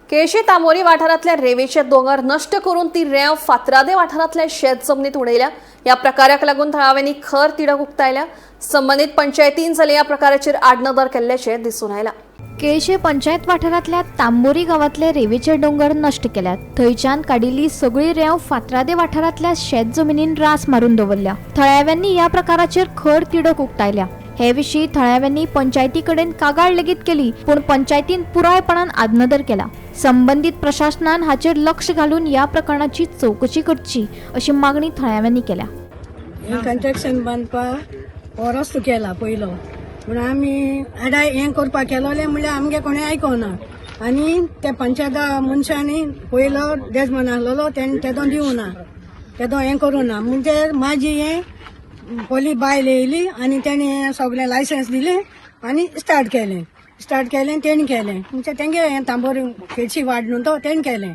केळशी तांबोरी वाठारांतल्या रेवेचे दोंगर नश्ट करून ती रेंव फातरादे वाठारांतल्या शेत जमनीत उडयल्या. ह्या प्रकाराक लागून थळाव्यांनी खर तिडक उक्तायल्या. संबंदीत पंचायतीन जाल्यार ह्या प्रकाराचेर आडनदर केल्ल्याचें दिसून आयलां. केळशे पंचायत वाठारांतल्या तांबोरी गांवांतले रेवेचे दोंगर नश्ट केल्यात. थंयच्यान काडिल्ली सगळी रेंव फातरादे वाठारांतल्या शेत जमनीन रास मारून दवरल्या. थळाव्यांनी ह्या प्रकाराचेर खर तिडक उक्तायल्या. हे विशीं थळाव्यांनी पंचायती कडेन कागाळ लेगीत केली, पूण पंचायतीन पुरायपणान आडनदर केला. संबंदीत प्रशासनान हाचेर लक्ष घालून ह्या प्रकरणाची चवकशी करची अशी मागणी थळाव्यांनी केल्या. हें कन्स्ट्रक्शन बांदपाक हो रस्तो केला पयलो, पूण आमी आडाय हें करपाक केलोलें म्हणल्यार आमगे कोणें आयकोना. आनी त्या पंचायता मनशांनी पयलो डेजमन आसलेलो तेणें तेदो दिवना, तेदो हें करूं ना. म्हणजे म्हाजी हें पयली बायल येयली आनी तेणें सगळें लायसन्स दिलें आनी स्टार्ट केलें. स्टार्ट केलें तेणें केलें, म्हणजे तेंगे हें तांबोरी केळशी वाड न्हू तो तेणें केलें,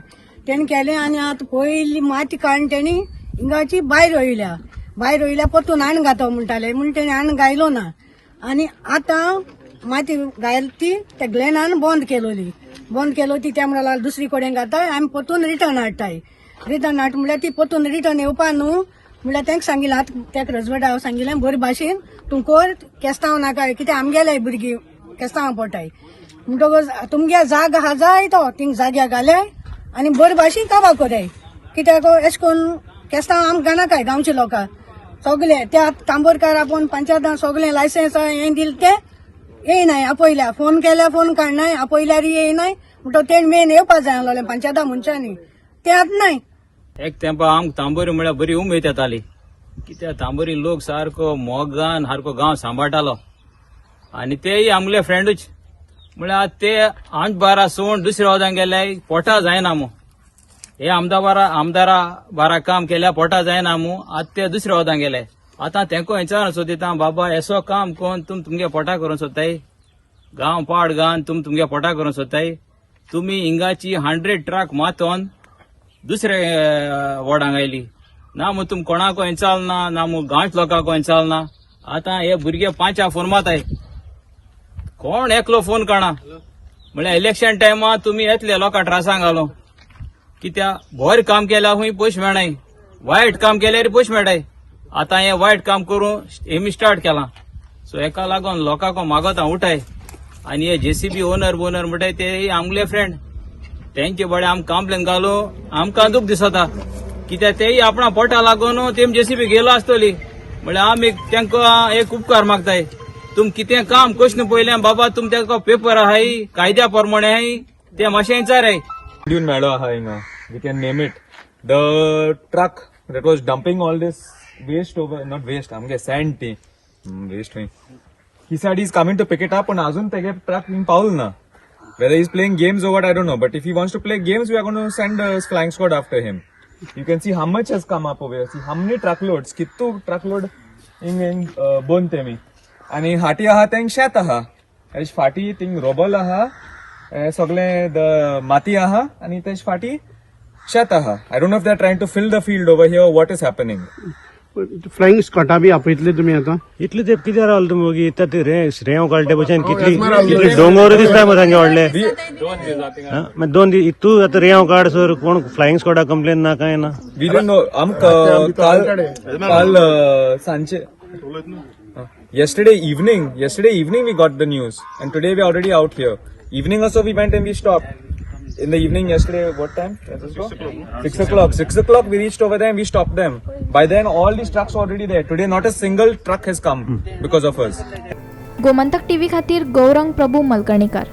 तेणें केलें. आनी आतां पयली माती काडून तेणी हिंगाची भायर रोयल्या. भायर रोयल्या, परतून आण घातो म्हणटाले म्हूण तेणी आण घायलो ना. आनी आतां माती घायल ती त्या ग्लेनान बंद केलोली, बंद केलो ती. त्या म्हणल्यार दुसरी कडेन घाताय, आमी परतून रिटर्न हाडटाय. रिटर्न हाड म्हणल्यार ती परतून रिटर्न येवपा न्हू म्हणल्यार तांकां सांगिल्लें. आतां तेका रजवडा सांगिल्लें, बरे भाशेन तूं कर, केस्तांव नाका, कित्याक आमगेले भुरगीं केस्तांव पडटाय. म्हणटकच तुमगे जाग आहा जाय तो थिंग जाग्या घाल्याय आनी बरे भाशेन काबार कराय, कित्याक एशें करून केस्तांव आमकां नाकाय. गांवचे लोकां सगळे त्या तांबोरकार आपूण पंचायतान सगळें लायसन्स हें दिलें, ते येयनाय. आपयल्या फोन केल्यार फोन काडनाय, आपयल्यार येयनाय. म्हणटकच तेण मेन येवपा जाय आसलोलें पंचायता मनशांनी, ते आतां नाय. एक तेंपा आमकां तांबोरी म्हळ्यार बरी उमेद येताली, कित्याक तांबोरी लोक सारको मोगान सारको गांव सांबाळटालो आनी तेय आमगेले फ्रेंडूच. म्हळ्यार ते आमचे बारा सोड दुसऱ्या वदान गेले, पोटा जायना मू. हे आमदार आमदारा बारा काम केल्या, पोटा जायना मू. आतां ते दुसऱ्या वदान गेले. आतां तेंको विचार सोदिता, बाबा एसो काम कोण तुम तुमगे पोटा करूंक सोदताय? गांव पाड गावन तुम तुमगे पोटा करूंक सोदताय? तुमी हिंगाची 100 ट्रक मातोन दुसरे वॉर्डांक आयली ना मू. तुम कोणाक चालना ना मू, गांवच लोकांक चालना. आतां हे भुरगे पांचा फोन माताय, कोण एकलो फोन काडना. म्हळ्यार इलेक्शन टायमा तुमी येतले लोकां त्रासांक घालो, कित्याक बरें काम केल्यार खूंय पयशे मेळनाय, वायट काम केल्यार पयशे मेळटाय. आतां हें वायट काम करून हेमी स्टार्ट केलां. सो हेका लागून लोकांक मागोता, उठाय आनी हे जेसीबी ओनर बोनर म्हणटाय ते आमगेले फ्रेंड, तेंचे बडे आमकां कंप्लेन घालू आमकां दूख दिसता, कित्याक तेय आपणा पोटा लागून तेम जेसीबी गेलो आसतली. म्हळ्यार आमी तांकां एक उपकार मागताय, तुम कितें काम कशें पयलें बाबा, तुम ताका पेपर आहाय, कायद्या प्रमाणे आहाय, ते मातशें विचाराय. ड्यून मेळो आहा हिंगा, we can name it. The truck that was dumping all this waste over, not waste, आमगे सँड, ती वेस्ट खंय. He said he's coming to pick it up, पण अजून तेगे ट्रक हिंग पावल ना. Whether he's playing games or what, I don't know, but if he wants to play games, we are going to send a flying squad after him. You can see how much has come up over here. See how many truckloads, कितू truckload हिंग हिंग bone तेमी. आणि हाटी आहा Teng शेत आहा, तेज फाटी थिंग रोबल आहा, हे सगळे the माती आहा आणि तेज फाटी शेत आहा. I don't know if they are trying to fill the field over here, what is happening. Flying स्कॉटा बी आपयतले तुमी आतां? इतले तेप कित्याक रावले तुमी वगी? इतले ते रेंव काडले भशेन कितली कितले दोंगर दिसता मरे सामके व्हडले. हा, मागीर 2 दीस तूं आतां रेंव काड सर कोण फ्लायिंग स्कॉडा कंप्लेन ना, कांय ना. We don't know. आमकां काल काल सांजचे, yesterday evening we got the news and today we already out here. Evening also we went and we stopped in the evening yesterday. What time? 6 o'clock. 6 o'clock we reached over there and we stopped them. By then all these trucks were already there. Today not a single truck has come because of us. Gomantak TV खातीर गौरंग प्रभू मलकर्णीकर.